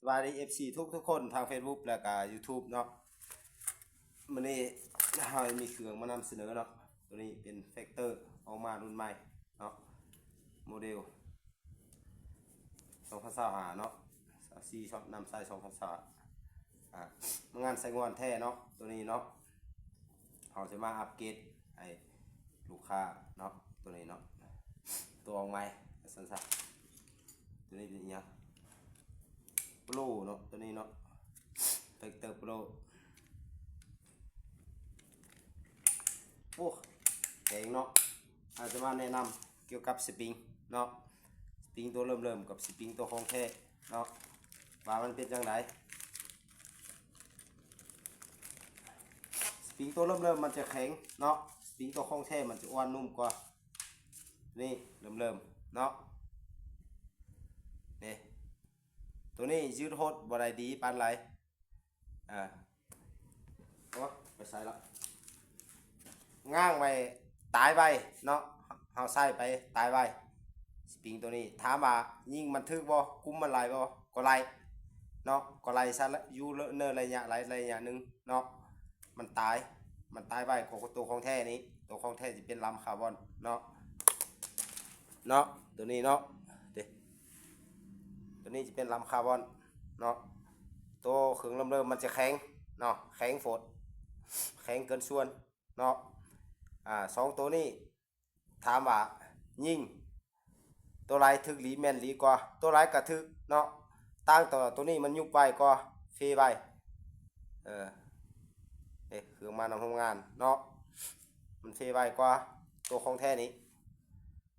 ສະບາຍດີ ເອັຟຊີ ທຸກໆຄົນທາງເຟສບຸກ ແລະກະຢູທູບເນາະ. ມື້ນີ້ເຮົາມີເຄື່ອງມານຳສະເໜີເນາະ. ໂຕນີ້ເປັນແຟັກເຕີອອກມາລຸ້ນໃໝ່ເນາະ ໂມເດລສອງພັນຊາວຫ້າເນາະ ຊາວສີ່ ຊອດນຳໃຊ້ສອງພັນຊາວຫ້າ ອ່າ ງານໃສ່ງວນແທ້ເນາະ ໂຕນີ້ເນາະ. ເຮົາຈະມາອັບເກຣດໃຫ້ລູກຄ້າເນາະ ໂຕນີ້ເນາະ ໂຕອອກໃໝ່ວ່າຊັ້ນຊະ. ໂຕນີ້ເປັນອີ່ຫຍັງ? ໂປໂລເນາະ ໂຕນີ້ເນາະ ແຟັກເຕີໂປໂລ. ໂອ້ ແຂງເນາະ. ອາດຈະມາແນະນຳກ່ຽວກັບສະປຣິງເນາະ ສະປຣິງໂຕເລີ່ມໆກັບສະປຣິງໂຕຂອງແທ້ເນາະ ວ່າມັນເປັນຈັ່ງໃດ. ສະປຣິງໂຕເລີ່ມໆມັນຈະແຂງເນາະ ສະປຣິງໂຕຂອງແທ້ມັນຈະອ່ອນນຸ້ມກວ່າ. ນີ້ເລີ່ມໆເນາະ ນີ້ ໂຕນີ້ຢືດຫົດບໍ່ໄດ້ດີປານໃດ. ອ່າ ໂອ້ ໄປໃສລະ ງາງໄວ້ຕາຍໄວເນາະ ເຮົາໃສ່ໄປຕາຍໄວ. ສະປຣິງໂຕນີ້ ຖາມວ່າຍິງມັນຖືກບໍ່ ກຸມມັນໄຫຼບໍ່? ກໍໄຫຼເນາະ ກໍໄຫຼຊະ ຢູ່ເນີນໄລຍະໃດໄລຍະໜຶ່ງເນາະ ມັນຕາຍ ມັນຕາຍໄວກວ່າໂຕຂອງແທ້ນີ້. ໂຕຂອງແທ້ຊິເປັນລຳຄາບອນເນາະ ເນາະ ໂຕນີ້ເນາະ ເດ ໂຕນີ້ຈະເປັນລຳຄາບອນເນາະ. ໂຕເຄິ່ງເລີ່ມໆມັນຈະແຂງເນາະ ແຂງໂພດ ແຂງເກີນສ່ວນເນາະ. ອ່າ ສອງໂຕນີ້ ຖາມວ່າຍິງໂຕໃດຖືກດີແມ່ນດີກວ່າ? ໂຕໃດກະຖືກເນາະ ຕ່າງແຕ່ວ່າໂຕນີ້ມັນຍຸບໄວກວ່າ ເຟໄວ. ເອີ ເດ ເຄື່ອງມານຳໂຮງງານເນາະ ມັນເຟໄວກວ່າໂຕຂອງແທ້ນີ້.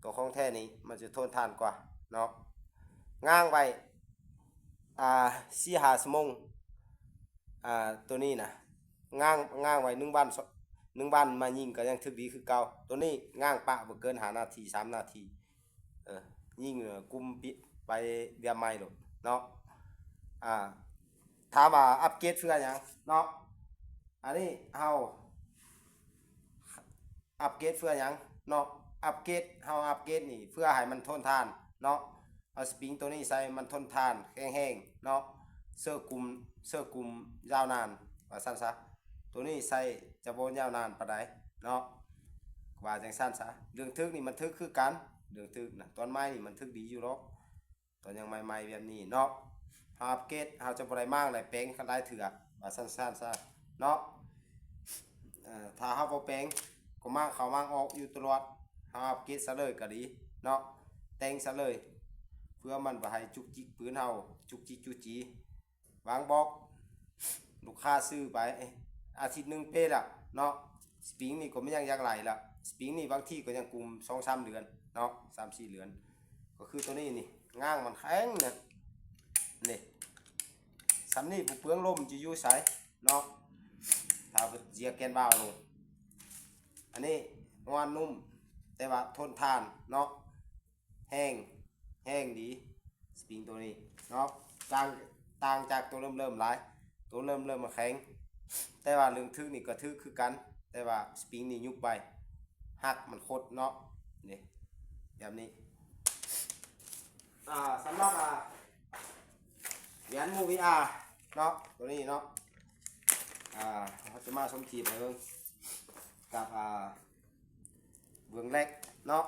ໂຕຂອງແທ້ນີ້ມັນຈະທົນທານກວ່າເນາະ ງາງໄວ້ ອ່າ ສີ່ຫ້າຊົ່ວໂມງ. ອ່າ ໂຕນີ້ນະ ງາງ ງາງໄວ້ໜຶ່ງວັນ ໜຶ່ງວັນມາຍິງກໍຍັງຖືກດີຄືເກົ່າ. ໂຕນີ້ງາງປະບໍ່ເກີນຫ້ານາທີ ສາມນາທີ ເອີ ຍິງກຸມໄປແບບໃໝ່ໂລດເນາະ. ອ່າ ຖາມວ່າອັບເກຣດເພື່ອຫຍັງເນາະ ອັນນີ້ເຮົາ ອັບເກຣດເພື່ອຫຍັງເນາະ? ອັບເກຣດ ເຮົາອັບເກຣດນີ້ເພື່ອໃຫ້ມັນທົນທານເນາະ. ເອົາສະປຣິງໂຕນີ້ໃສ່ ມັນທົນທານ ແຂງແຮງເນາະ ເຊີກຸມ ເຊີກຸມຍາວນານ ວ່າຊັ້ນຊະ. ໂຕນີ້ໃສ່ຈະບໍ່ຍາວນານປານໃດເນາະ ວ່າຈັ່ງຊັ້ນຊະ. ເລື່ອງຖືກນີ້ມັນຖືກຄືກັນ ເລື່ອງຖືກນະ ຕອນໃໝ່ນີ້ມັນຖືກດີຢູ່ດອກ. ຕອນຍັງໃໝ່ໆແບບນີ້ເນາະ ເຮົາອັບເກຣດ ເຮົາຈະບໍ່ໄດ້ມ້າງໄດ້ແປງກັນຫຼາຍເທື່ອ ວ່າຊັ້ນໆຊະເນາະ. ເອີ ຖ້າເຮົາບໍ່ແປງ ກໍມ້າງເຂົ້າມ້າງອອກຢູ່ຕະຫຼອດ. ເຮົາອັບເກຣດຊະເລີຍກໍດີເນາະ ແຕ່ງຊະເລີຍ ເພື່ອມັນບໍ່ໃຫ້ຈຸກຈິກປືນເຮົາ ຈຸກຈິກຈຸຈີ. ວາງບອກ ລູກຄ້າຊື້ໄປ ອາທິດໜຶ່ງເປະລະເນາະ. ສະປຣິງນີ້ກໍບໍ່ຍັງຢາກໄຫຼລະ ສະປຣິງນີ້ບາງທີກໍຍັງກຸມສອງສາມເດືອນເນາະ ສາມສີ່ເດືອນ. ກໍຄືໂຕນີ້ນີ້ ງາງມັນແຂງນະ ນີ້ ສ່ຳນີ້ບໍ່ເປືອງລົມຈະຢູ່ໃສເນາະ ຖ້າບໍ່ເຈຍແກນວາວລົງ. ອັນນີ້ງວນນຸ້ມ ແຕ່ວ່າທົນທານເນາະ ແຮງ ແຮງດີ ສະປຣິງໂຕນີ້ເນາະ. ຕ່າງ ຕ່າງຈາກໂຕເລີ່ມໆຫຼາຍ ໂຕເລີ່ມໆມັນແຂງ ແຕ່ວ່າເລື່ອງຖືກນີ້ກໍຖືກຄືກັນ ແຕ່ວ່າສະປຣິງນີ້ຍຸບໄວ ຮັກມັນຄົດເນາະ ນີ້ ແບບນີ້. ອ່າ ສຳລັບ ອ່າ ແຫວນ Movia ເນາະ ໂຕນີ້ເນາະ ອ່າ ເຮົາຈະມາສົມທຽບໃຫ້ເບິ່ງກັບ ອ່າ ເບິ່ງແລັກເນາະ.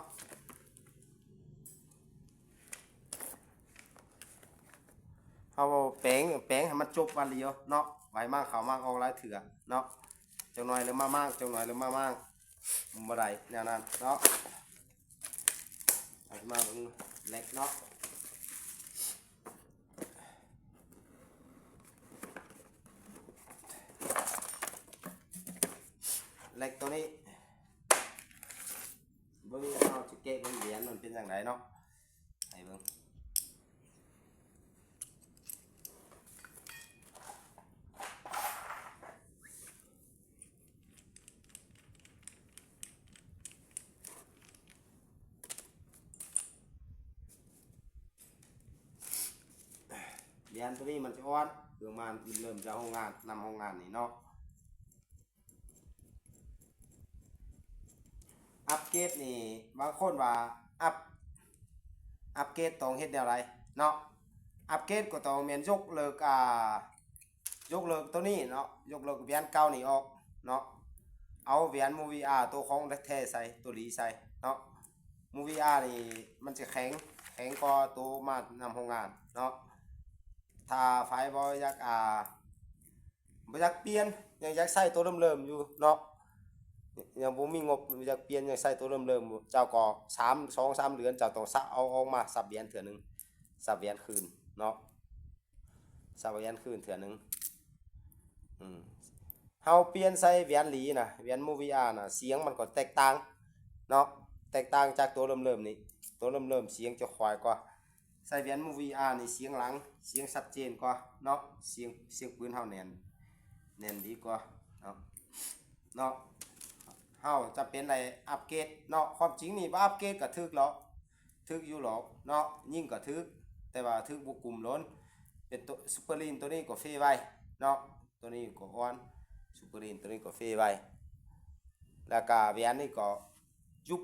ເຮົາແປງ ແປງໃຫ້ມັນຈົບວັນດຽວເນາະ ໄວ້ມ້າງເຂົ້າມ້າງອອກຫຼາຍເທື່ອເນາະ. ຈັກໜ່ອຍເລີ່ມມາມ້າງ ຈັກໜ່ອຍເລີ່ມມາມ້າງ ບໍ່ໄດ້ແນວນັ້ນເນາະ. ເຮົາຊິມາເບິ່ງແລັກເນາະ ແລັກໂຕນີ້ ເບິ່ງ ເຮົາຈະແກະເບິ່ງແຫວນມັນເປັນຈັ່ງໃດເນາະ ໃຫ້ເບິ່ງ. ແຫວນໂຕນີ້ມັນຈະອ່ອນ ເຄື່ອງມັນເລີ່ມຈາກໂຮງງານ ນຳໂຮງງານນີ້ເນາະ. ອັບເກຣດນີ້ ບາງຄົນວ່າອັບ ອັບເກຣດຕ້ອງເຮັດແນວໃດເນາະ? ອັບເກຣດກໍຕ້ອງແມ່ນຍົກເລີກ ອ່າ ຍົກເລີກໂຕນີ້ເນາະ, ຍົກເລີກແຫວນເກົ່ານີ້ອອກເນາະ, ເອົາແຫວນ Movia ໂຕຂອງແທ້ໃສ່ ໂຕດີໃສ່ເນາະ. Movia ນີ້ມັນຈະແຂງ ແຂງກວ່າໂຕມານຳໂຮງງານເນາະ. ຖ້າໃຜບໍ່ຢາກ ອ່າ ບໍ່ຢາກປ່ຽນ ຍັງຢາກໃຊ້ໂຕເດີມໆຢູ່ເນາະ, ຍັງບໍ່ມີງົບ ຢາກປ່ຽນ ຍັງໃຊ້ໂຕເດີມໆຢູ່, ເຈົ້າກໍສາມ ສອງສາມເດືອນ ເຈົ້າຕ້ອງສະເອົາອອກມາສັບແຫວນເທື່ອໜຶ່ງ ສັບແຫວນຄືນເນາະ, ສັບແຫວນຄືນເທື່ອໜຶ່ງ. ອືມ ເຮົາປ່ຽນໃສ່ແຫວນຫຼີນະ ແຫວນ Movia ນະ ສຽງມັນກໍແຕກຕ່າງເນາະ, ແຕກຕ່າງຈາກໂຕເລີ່ມໆນີ້. ໂຕເລີ່ມໆສຽງຈະຄວາຍກວ່າ, ໃສ່ແຫວນ Movia ນີ້ສຽງຫຼັງ ສຽງຊັດເຈນກວ່າເນາະ, ສຽງ ສຽງປືນເຮົາແໜ້ນ ແໜ້ນດີກວ່າເນາະ ເນາະ. ເຮົາຈຳເປັນໄດ້ອັບເກຣດເນາະ, ຄວາມຈິງນີ້ບໍ່ອັບເກຣດກໍຖືກຫຼອກ ຖືກຢູ່ຫຼອກເນາະ, ຍິງກໍຖືກ ແຕ່ວ່າຖືກບໍ່ກຸ້ມໂດນ. ເປັນໂຕ Super Lean ໂຕນີ້ກໍເຟໄວເນາະ, ໂຕນີ້ກໍອ່ອນ Super Lean ໂຕນີ້ກໍເຟໄວ, ແລ້ວກະແຫວນນີ້ກໍຍຸບ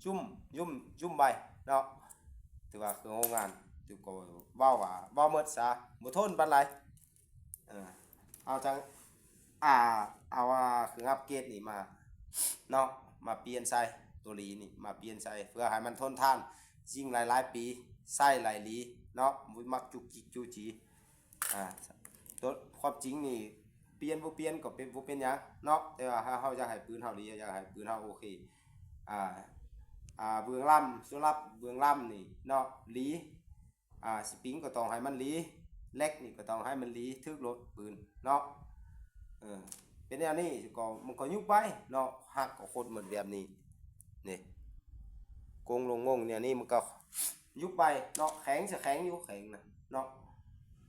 ຈຸ້ມ ຍຸ້ມ ຍຸ້ມໄວເນາະ. ຖືວ່າເຄື່ອງໂຮງງານ ຖືກໍເວົ້າວ່າ ເວົ້າໝົດຊະ ບໍ່ທົນປານໃດ. ເອີ ເຮົາຈັ່ງ ອ່າ ເອົາ ອ່າ ເຄື່ອງອັບເກຣດນີ້ມາເນາະ, ມາປ່ຽນໃສ່ໂຕລີນີ້ ມາປ່ຽນໃສ່ ເພື່ອໃຫ້ມັນທົນທານ ຍິງຫຼາຍໆປີ ໃຊ້ຫຼາຍລີເນາະ, ບໍ່ມັກຈຸກຈິກຈູຈີ. ອ່າ ໂຕ ຄວາມຈິງນີ້ ປ່ຽນບໍ່ປ່ຽນກໍເປັນ ບໍ່ເປັນຫຍັງເນາະ, ແຕ່ວ່າຖ້າເຮົາຢາກໃຫ້ປືນເຮົາດີ ຢາກໃຫ້ປືນເຮົາໂອເຄ ອ່າ ອ່າ ເບື້ອງລຳ ສຳລັບເບື້ອງລຳນີ້ເນາະ ລີ ອ່າ ສະປຣິງກໍຕ້ອງໃຫ້ມັນລີ ແລັກນີ້ກໍຕ້ອງໃຫ້ມັນລີ ຖືກໂລດປືນເນາະ. ເອີ ເປັນແນວນີ້ກໍ ມັນກໍຍຸບໄວເນາະ, ຫັກກໍໂຄດໝົດແບບນີ້. ນີ້ ກົງລົງງົງແນວນີ້ ມັນກໍຍຸບໄວເນາະ, ແຂງ ສະແຂງຢູ່ ແຂງນະເນາະ,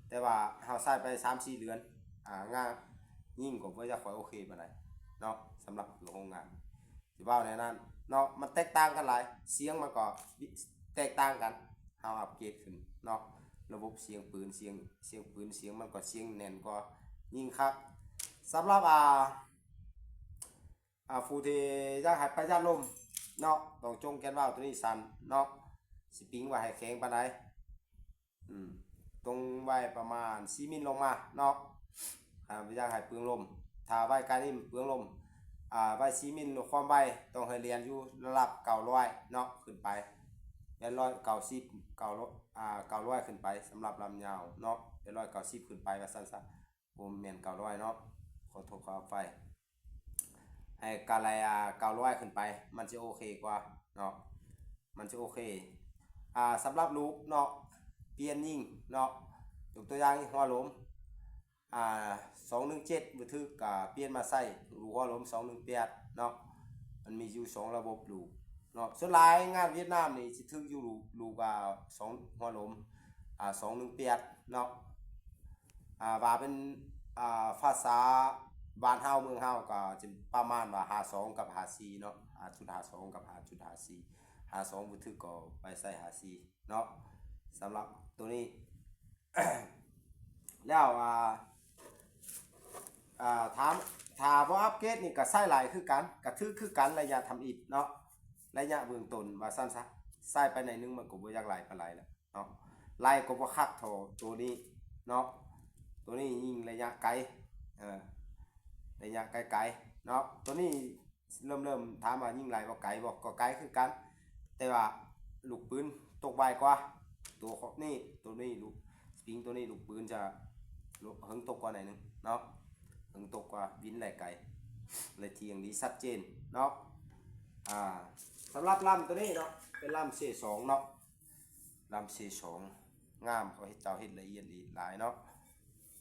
ແຕ່ວ່າເຮົາໃຊ້ໄປສາມສີ່ເດືອນ ອ່າ ງານຍິງກໍບໍ່ຢາກຄ່ອຍໂອເຄປານໃດເນາະ. ສຳລັບຄືໂຮງງານ ຊິເວົ້າແນວນັ້ນເນາະ, ມັນແຕກຕ່າງກັນຫຼາຍ, ສຽງມັນກໍແຕກຕ່າງກັນ. ເຮົາອັບເກຣດຂຶ້ນເນາະ, ລະບົບສຽງປືນ ສຽງ ສຽງປືນ ສຽງມັນກໍສຽງແໜ້ນກວ່າ ຍິງຄັກ. ສຳລັບ ອ່າ ອ່າ ຜູ້ທີ່ຢາກໃຫ້ປະຢັດລົມເນາະ, ຕ້ອງຈົ່ງແກນວາວໂຕນີ້ສັ້ນເນາະ, ສະປຣິງວ່າໃຫ້ແຂງປານໃດ. ອືມ ຕົງໄວ້ປະມານສີ່ມິນລົງມາເນາະ. ອ່າ ບໍ່ຢາກໃຫ້ເປືອງລົມ, ຖ້າໄວ້ກາຍນີ້ມັນເປືອງລົມ. ອ່າ ໄວ້ສີ່ມິນ ຄວາມໄວຕ້ອງໃຫ້ລຽນຢູ່ລະດັບເກົ້າຮ້ອຍເນາະ ຂຶ້ນໄປ, ແມ່ນຮ້ອຍເກົ້າສິບ ເກົ້າ ອ່າ ເກົ້າຮ້ອຍຂຶ້ນໄປ ສຳລັບລຳຍາວເນາະ, ແມ່ນຮ້ອຍເກົ້າສິບຂຶ້ນໄປວ່າຊັ້ນຊະ. ບໍ່ແມ່ນເກົ້າຮ້ອຍເນາະ, ຂໍໂທດຂໍອະໄພ. ໃຫ້ກະໄລ ອ່າ ເກົ້າຮ້ອຍຂຶ້ນໄປ ມັນຊິໂອເຄກວ່າເນາະ, ມັນຊິໂອເຄ. ອ່າ ສຳລັບລູກເນາະ ປ່ຽນຍິງເນາະ, ຍົກຕົວຢ່າງ ຫົວລົມ ອ່າ ສອງໜຶ່ງເຈັດ ບໍ່ຖືກກະປ່ຽນມາໃສ່ລູກຫົວລົມ ສອງໜຶ່ງແປດເນາະ. ມັນມີຢູ່ສອງລະບົບລູກເນາະ, ສ່ວນຫຼາຍງານຫວຽດນາມນີ້ຊິຖືກຢູ່ລູກ ລູກ ອ່າ ສອງ ຫົວລົມ ອ່າ ສອງໜຶ່ງແປດເນາະ. ອ່າ ວ່າເປັນ ອ່າ ພາສາບ້ານເຮົາເມືອງເຮົາກໍຈະປະມານວ່າ ຫ້າສອງ ກັບ ຫ້າສີ່ເນາະ, ຫ້າຈຸດຫ້າສອງ ກັບ ຫ້າຈຸດຫ້າສີ່. ຫ້າສອງບໍ່ຖືກກໍໄປໃສ່ ຫ້າສີ່ເນາະ, ສຳລັບໂຕນີ້. ແລ້ວ ອ່າ ອ່າ ຖ້າ ຖ້າບໍ່ອັບເກຣດນີ້ກໍໃຊ້ຫຼາຍຄືກັນ, ກໍຖືກຄືກັນ ໄລຍະທຳອິດເນາະ, ໄລຍະເບື້ອງຕົ້ນວ່າຊັ້ນຊະ. ໃຊ້ໄປໜ້ອຍໜຶ່ງມັນກໍບໍ່ຢາກຫຼາຍປານໃດແລ້ວ. ເນາະ, ໄລ່ກໍບໍ່ຄັກເທົ່າໂຕນີ້ເນາະ, ໂຕນີ້ຍິງໄລຍະໄກ ເອີ ໄລຍະໄກໆເນາະ. ໂຕນີ້ເລີ່ມ ເລີ່ມຖາມວ່າຍິງໄກບໍ່ ໄກບໍ່ ກໍໄກຄືກັນ, ແຕ່ວ່າລູກປືນຕົກໄວກວ່າ ໂຕຂອງນີ້. ໂຕນີ້ລູກ ສະປຣິງໂຕນີ້ລູກປືນຈະເຫິງຕົກກວ່າໜ້ອຍໜຶ່ງເນາະ, ເຫິງຕົກກວ່າ ບິນໄດ້ໄກ ແລະ ທ່ຽງດີ ຊັດເຈນເນາະ. ອ່າ ສຳລັບລຳໂຕນີ້ເນາະ ເປັນລຳເຊສອງເນາະ. ລຳເຊສອງ ງາມ, ເຂົາເຮັດ ເຈົ້າເຮັດລະອຽດອີກຫຼາຍເນາະ,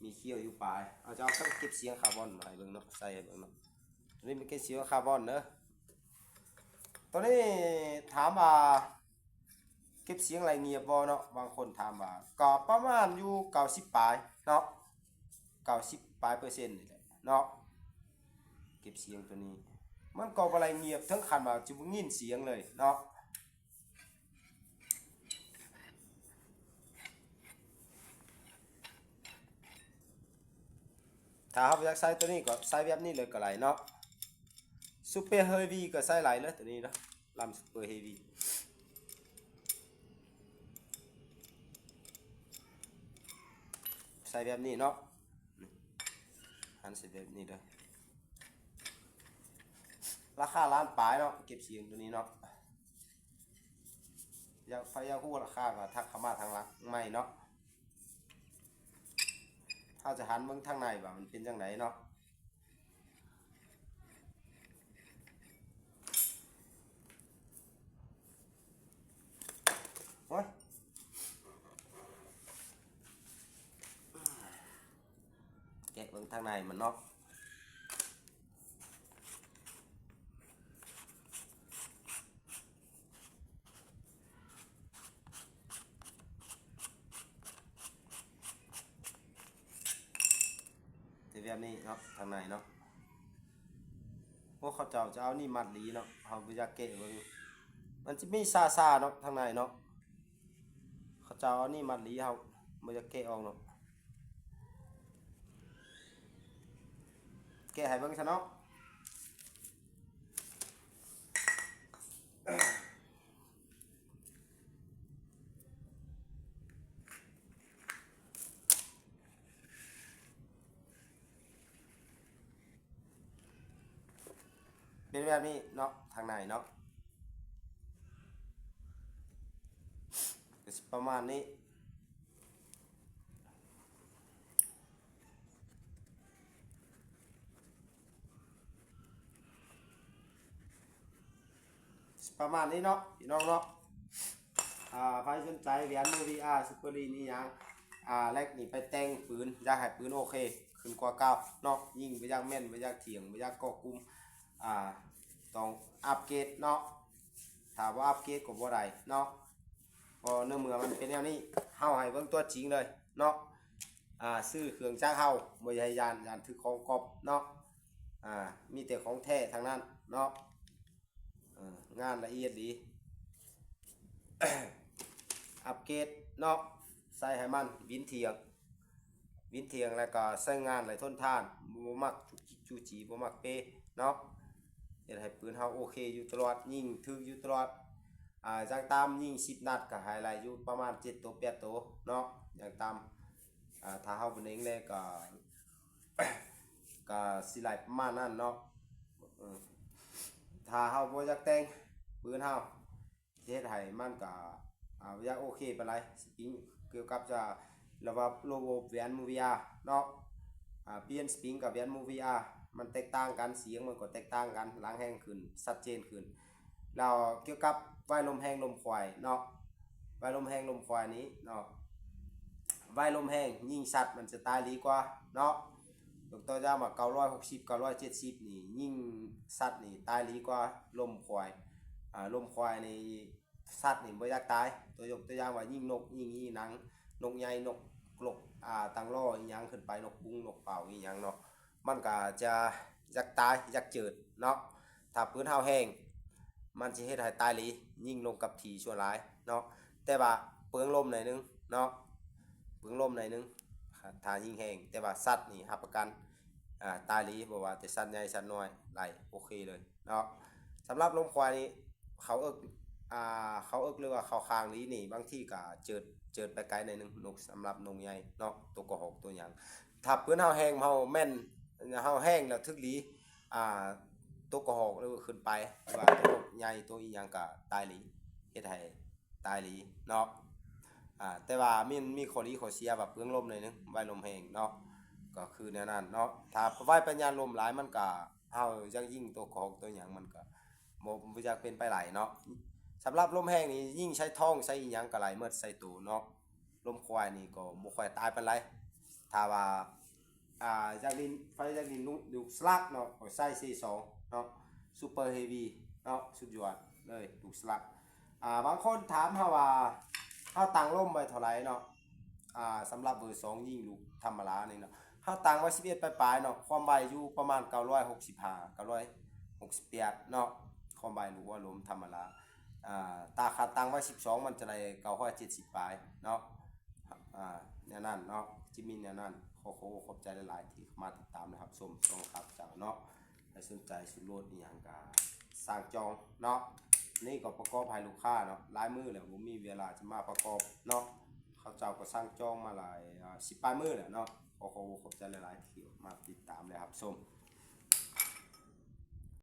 ມີຄ້ຽວຢູ່ປາຍ. ເອົາ ເຈົ້າເກັບສຽງຄາບອນມາໃຫ້ເບິ່ງເນາະ, ໃສ່ໃຫ້ເບິ່ງເນາະ. ໂຕນີ້ມັນເກັບສຽງຄາບອນເດີ. ໂຕນີ້ຖາມວ່າເກັບສຽງໄຫຼງຽບບໍ່ເນາະ, ບາງຄົນຖາມວ່າ, ກໍປະມານຢູ່ເກົ້າສິບປາຍເນາະ, ເກົ້າສິບປາຍເປີເຊັນນີ້ແຫຼະເນາະ. ເກັບສຽງໂຕນີ້ ມັນກໍບໍ່ໄຫຼງຽບເຖິງຂັ້ນວ່າຈະບໍ່ຍິນສຽງເລີຍເນາະ. ຖ້າເຮົາບໍ່ຢາກໃຊ້ໂຕນີ້ກໍໃຊ້ແບບນີ້ເລີຍກໍໄດ້ເນາະ. ຊຸບເປີເຮວີກໍໃຊ້ໄດ້ເລີຍໂຕນີ້ເນາະ, ລຳຊຸບເປີເຮວີ. ສ່ແບບນີ້ເນາະ ຫັນໃສ່ແບບນີ້ເດີ. ລາຄາລ້ານປາຍເນາະ ເກັບສຽງໂຕນີ້ເນາະ. ຢາກ ໃຜຢາກຮູ້ລາຄາກໍທັກເຂົ້າມາທາງຫຼັງໃໝ່ເນາະ. ເຮົາຈະຫັນເບິ່ງທາງໃນວ່າມັນເປັນຈັ່ງໃດເນາະ. ໂອ້ຍ ແກະເບິ່ງທາງໃນມັນເນາະ. ເປັນແບບນີ້ເນາະ ທາງໃນເນາະ. ພວກເຂົາເຈົ້າຈະເອົານີ້ມັດຫຼີເນາະ ເຮົາບໍ່ຢາກແກະເບິ່ງ ມັນຈະມີຊາໆເນາະ ທາງໃນເນາະ. ເຂົາເຈົ້າເອົານີ້ມັດຫຼີ ເຮົາບໍ່ຢາກແກະອອກເນາະ. ແກະໃຫ້ເບິ່ງຊະເນາະ. ເປັນແບບນີ້ເນາະ ທາງໃນເນາະ ກໍຊິປະມານນີ້. ປະມານນີ້ເນາະ ພີ່ນ້ອງເນາະ. ອ່າ ໃຜສົນໃຈແຫວນ Movia Super Lean ອີ່ຫຍັງ ອ່າ ແລັກນີ້ໄປແຕ່ງປືນ ຢາກໃຫ້ປືນໂອເຄຂຶ້ນກວ່າເກົ່າເນາະ. ຍິງບໍ່ຢາກແມ່ນ ບໍ່ຢາກຖຽງ ບໍ່ຢາກເກາະກຸ່ມ ອ່າ ຕ້ອງອັບເກຣດເນາະ. ຖ້າບໍ່ອັບເກຣດກໍບໍ່ໄດ້ເນາະ. ເພາະໃນເມື່ອມັນເປັນແນວນີ້ ເຮົາໃຫ້ເບິ່ງຕົວຈິງເລີຍເນາະ. ອ່າ ຊື້ເຄື່ອງຈັກເຮົາບໍ່ໃຫ້ຢ້ານ ຢ້ານຖືກຂອງກັອບເນາະ. ອ່າ ມີແຕ່ຂອງແທ້ທັງນັ້ນເນາະ. ເອີ ງານລະອຽດດີ ອັບເກຣດເນາະ. ໃສ່ໃຫ້ມັນວິນທ່ຽງ ວິນທ່ຽງ ແລ້ວກໍໃຊ້ງານໄດ້ທົນທານ ບໍ່ມັກຈຸກຈິກຈູ່ຈີ່ ບໍ່ມັກເປເນາະ. ເຮັດໃຫ້ປືນເຮົາໂອເຄຢູ່ຕະຫຼອດ ຍິງຖືກຢູ່ຕະຫຼອດ. ອ່າ ຢ່າງຕ່ຳຍິງສິບນັດກໍໃຫ້ໄດ້ຢູ່ປະມານເຈັດໂຕ ແປດໂຕເນາະ ຢ່າງຕ່ຳ. ອ່າ ຖ້າເຮົາບໍ່ເໜັງແດ່ກໍ ກໍຊິໄດ້ປະມານນັ້ນເນາະ. ເອີ ຖ້າເຮົາບໍ່ຢາກແຕ່ງປືນເຮົາ ເຮັດໃຫ້ມັນກະ ອ່າ ບໍ່ຢາກໂອເຄປານໃດ. ສະປຣິງ ກ່ຽວກັບຈະລະບົບ ລະບົບແຫວນ Movia ເນາະ. ອ່າ ປ່ຽນສະປຣິງກັບແຫວນ Movia ມັນແຕກຕ່າງກັນ ສຽງມັນກໍແຕກຕ່າງກັນ ຫຼັງແຮງຂຶ້ນ ຊັດເຈນຂຶ້ນ. ແລ້ວກ່ຽວກັບວາຍລົມແຮງລົມຄວາຍເນາະ ວາຍລົມແຮງລົມຄວາຍນີ້ເນາະ ວາຍລົມແຮງຍິງຊັດມັນຈະຕາຍຫຼີກວ່າເນາະ. ຍົກຕົວຢ່າງວ່າເກົ້າຮ້ອຍຫົກສິບ ເກົ້າຮ້ອຍເຈັດສິບນີ້ ຍິງຊັດນີ້ຕາຍຫຼີກວ່າລົມຄວາຍ. ອ່າ ລົມຄວາຍນີ້ ສັດນີ້ບໍ່ຢາກຕາຍ. ຕົວຍົກຕົວຢ່າງວ່າຍິງນົກ ຍິງອີ່ຫຍັງ ນົກໃຫຍ່ ນົກ ນົກ ອ່າ ຕັງລໍອີ່ຫຍັງຂຶ້ນໄປ ນົກບຸ້ງ ນົກເປົ້າອີ່ຫຍັງເນາະ ມັນກະຈະຢາກຕາຍ ຢາກເຈີດເນາະ. ຖ້າປືນເຮົາແຮງ ມັນຊິເຮັດໃຫ້ຕາຍຫຼີ ຍິງລົງກັບທີ່ສ່ວນຫຼາຍເນາະ. ແຕ່ວ່າເປືອງລົມໜ້ອຍໜຶ່ງເນາະ ເປືອງລົມໜ້ອຍໜຶ່ງ ຖ້າຍິງແຮງ. ແຕ່ວ່າສັດນີ້ຮັບປະກັນ ອ່າ ຕາຍຫຼີ ບໍ່ວ່າແຕ່ສັດໃຫຍ່ສັດນ້ອຍ ໄດ້ໂອເຄເລີຍເນາະ. ສຳລັບລົມຄວາຍນີ້ ເຂົາເອີ້ນ ອ່າ ເຂົາເອີ້ນ ຫຼືວ່າເຂົາຄາງຫຼີນີ້ ບາງທີກໍເຈີດ ເຈີດໄປໄກໜ້ອຍໜຶ່ງ ນົກ ສຳລັບນົກໃຫຍ່ເນາະ ໂຕກະຮອກໂຕຫຍັງ. ຖ້າປືນເຮົາແຮງ ເຮົາແມ່ນ ເຮົາແຮງແລ້ວຖືກຫຼີ ອ່າ ໂຕກະຮອກ ຫຼືຂຶ້ນໄປ ຫຼືວ່າໂຕນົກໃຫຍ່ ໂຕອີ່ຫຍັງກໍຕາຍຫຼີ ເຮັດໃຫ້ ຕາຍຫຼີເນາະ. ອ່າ ແຕ່ວ່າມີ ມີຂໍ້ດີຂໍ້ເສຍວ່າເປືອງລົມໜ້ອຍໜຶ່ງ ວາຍລົມແຮງເນາະ ກໍຄືແນວນັ້ນເນາະ. ຖ້າວາຍປະຢັດລົມຫຼາຍ ມັນກະ ເຮົາຢາກຍິງໂຕກະຮອກໂຕຫຍັງ ມັນກະບໍ່ ບໍ່ຢາກເປັນໄປຫຼາຍເນາະ. ສຳລັບລົມແຮງນີ້ ຍິງໃສ່ທ້ອງໃສ່ອີ່ຫຍັງກະໄດ້ໝົດ ໃສ່ໂຕເນາະ. ລົມຄວາຍນີ້ກໍບໍ່ຄ່ອຍຕາຍປານໃດ ຖ້າວ່າ ອ່າ ຢາກຫຼິ້ນ ໃຜຢາກຫຼິ້ນລູກສະຫຼັກເນາະ ກໍໃສ່ສີ່ສອງເນາະ Super Heavy ເນາະ ສຸດຍອດເລີຍລູກສະຫຼັກ. ອ່າ ບາງຄົນຖາມເຮົາວ່າ ເຮົາຕັ້ງລົມໄວ້ເທົ່າໃດເນາະ ອ່າ ສຳລັບເບີສອງຍິງລູກທຳມະດານີ້ເນາະ ເຮົາຕັ້ງໄວ້ສິບເອັດປາຍໆເນາະ ຄວາມໄວຢູ່ປະມານເກົ້າຮ້ອຍຫົກສິບຫ້າ ເກົ້າຮ້ອຍຫົກສິບແປດເນາະ ຄວາມໄວລູກຫົວລົມທຳມະດາ. ອ່າ ຖ້າຄັນຕັ້ງໄວ້ສິບສອງ ມັນຈະໄດ້ເກົ້າຮ້ອຍເຈັດສິບປາຍເນາະ. ອ່າ ແນວນັ້ນເນາະ ຈະມີແນວນັ້ນ. ຂໍຂອບໃຈຫຼາຍໆທີ່ເຂົ້າມາຕິດຕາມ ແລະ ຮັບຊົມຊ່ອງຂ້າພະເຈົ້າເນາະ. ໃຜສົນໃຈຊຸດໂລດອີ່ຫຍັງກະສັ່ງຈອງເນາະ. ນີ້ກໍປະກອບໃຫ້ລູກຄ້າເນາະ ຫຼາຍມື້ແລ້ວບໍ່ມີເວລາຈະມາປະກອບເນາະ. ເຂ ເຈົ້າກໍສັ່ງຈອງມາຫຼາຍ ອ່າ ສິບປາຍມື້ແລ້ວເນາະ. ຂໍຂອບໃຈຫຼາຍໆທີ່ມາຕິດຕາມ ແລະ ຮັບຊົມ.